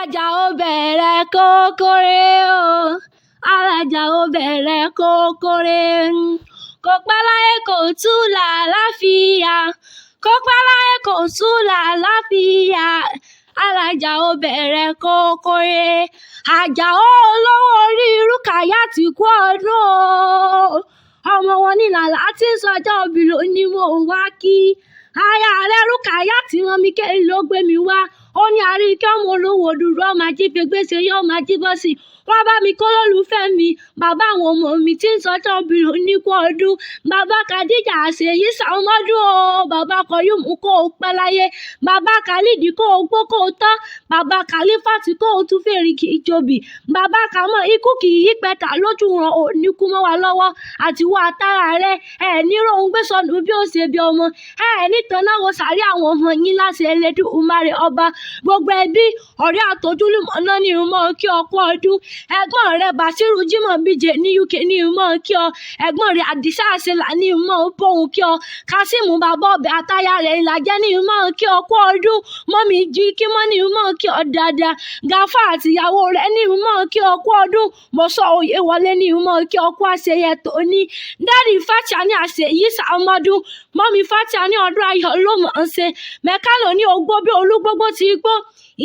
Alájà ó bẹ̀rẹ̀ kókóré o, alájà ó bẹ̀rẹ̀ kókóré. Kò pẹ́ láyé kò tún làlàáfíà, kò pẹ́ láyé kò tún làlàáfíà. Alájà ó bẹ̀rẹ̀ kókóré. Àjàó olówó orí Rúkàyátì kú ọdún o. Ọmọ wọn ní làlá tí ń sọjọ́ òbí ló ní mo wá kí. Aya rẹ̀ Rúkàyátì rán mi ké ló gbé mi wá. Ó ní Àríkẹ́ ọmọ olówó dúró ọmọ ajífẹ́gbèsè yóò máa jí bọ́ sí. Wá bá mi kó lólùfẹ́ mi, bàbá àwọn ọmọ mi tí ń sọjọ́ òbí ló ní kú ọdún. Bàbá Khadija àṣeyí sàmọ́dún o. Bàbá Kọ̀yúmù kó o pẹ́ láyé. Bàbá Khalidi kó o gbó kó o tán. Bàbá Khalifat kó o tún fèrè kì í jobi. Bàbá Kàmọ́ ikú kì í pẹ̀ta lójú ran ò ní kú mọ́ wa lọ́wọ́. Àti wọ àtàrà rẹ̀ ẹ̀ ní rohun gbé sọnù bí ó ṣe bí ọmọ. Ẹ̀ ní taná wo sàárè àwọn ọmọ yín láṣẹ Elédùmarè ọba. Gbogbo ẹbí, ọ̀rẹ́ àtojúlùmọ̀ náà ní ìmọ̀ kí ọ kú ọdún. Ẹ̀gbọ́n rẹ̀ Bàṣírù Jímọ̀ Bíjè ní UK ní ìmọ̀ kí ọ. Ẹ̀gbọ́n rẹ̀ Àdìsá Àṣelà ní ìmọ̀ bóun kí ọ. Kasimu bàbá ọbẹ̀ àtaya rẹ̀ Ìlàjẹ́ ní ìmọ̀ kí ọ kú ọdún. Mọ́mí jí kí mọ́ ní ìmọ̀ kí ọ dáadáa. Gàfá àti ìyàwó rẹ̀ ní ìmọ̀ kí ọ kú ọdún. Mọ̀sọ́ òye wọlé ní ìmọ̀ kí ọ kú àṣeyẹ tòní. Dádì Fátíà ní àṣeyí sàmọ́dún. Mọ́mí Fátíà ní ọdún ayọ̀ ló mọ̀ ọ́n ṣe. Mẹ́kálò ní ogbó bí olúgbógbó ti gbó.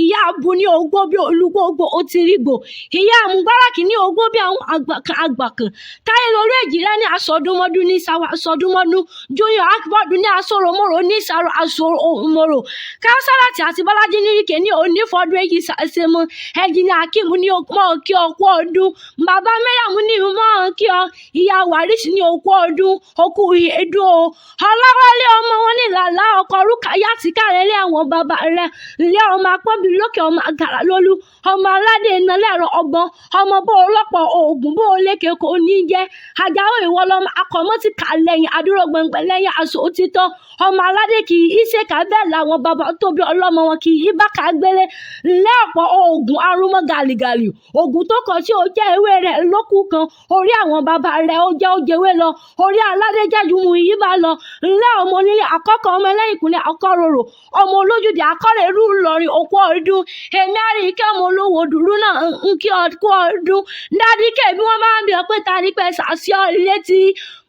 Ìyá Abu ní ogbó bí olúgbógbó ó ti rí gbò. Ìyá Mubarak ní ogbó bí àwọn àgbàkan àgbàkan. Táyé lórí èjìrẹ́ ní aṣọdúnmọ́dún ní sáwà aṣọdúnmọ́dún. Junior Akbọ́dún ní aṣọ́ròmọ́rò ní ìsàrò aṣọ́ròmọ́rò. Kánsálàtì àti Bọ́lájí ní UK ní onífọ́dún èyí ṣàṣemọ́. Ẹnjìnì Akeem ní mọ́ kí ọ kú ọdún. Bàbá Mẹ́yàmú ní mọ́ kí ọ. Ìyá Wàrísì ní okú ọdún. Okú ìyèdún o. Ọláwálé ọmọ wọn ní làlá ọkọ Rúkàyátì kárẹ̀ lé àwọn bàbá rẹ̀. Ilé ọmọ apọ́nbi lókè ọmọ àgàrà lólú. Ọmọ aládé iná lẹ́rọ ọgbọ́n. Ọmọ bó ọlọ́pọ̀ oògùn bó lékè kò ní jẹ́. Àjàó ìwọ lọmọ akọ̀mọ́ ti kà lẹ́yìn àdúró gbọ̀ngbẹ̀ lẹ́yìn aṣọ òtítọ́. Ọmọ aládé kì í ṣe ká bẹ́ẹ̀ làwọn bàbá tó bí ọlọ́mọ wọn kì í bá ká gbélé. Ńlẹ́ ọ̀pọ̀ oògùn arúmọ gàlìgàlì. Ògùn tó kàn tí ó jẹ́ ewé rẹ̀ lókù kan. Orí àwọn bàbá rẹ̀ ó jẹ́ ó jẹwé lọ. Orí aládé jẹ́jú mu yìí bá lọ. Ńlẹ́ ọmọ onílé àkọ́kọ́ ọmọ ẹlẹ́yìnkùnlé àkọ́ròrò. Ọmọ olójúdé àkọ́rẹ́ rú lọ́rin òkú ọdún. Èmi Àríkẹ́ ọmọ olówó dúró náà ń kí ọ kú ọdún. Dádì kẹ́ bí wọ́n máa ń bí ọ pé ta ní pẹ́ sàṣọ létí.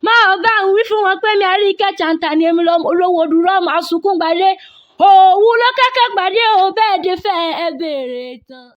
Máa bá ń wí fún wọn pé mi Àríkẹ́ Chanta ni èmi lọmọ olówó dúró ọmọ àsunkún gbadé. Òwú ló kẹ́kẹ́ gbadé o bẹ́ẹ̀ dé fẹ́ ẹ béèrè tán.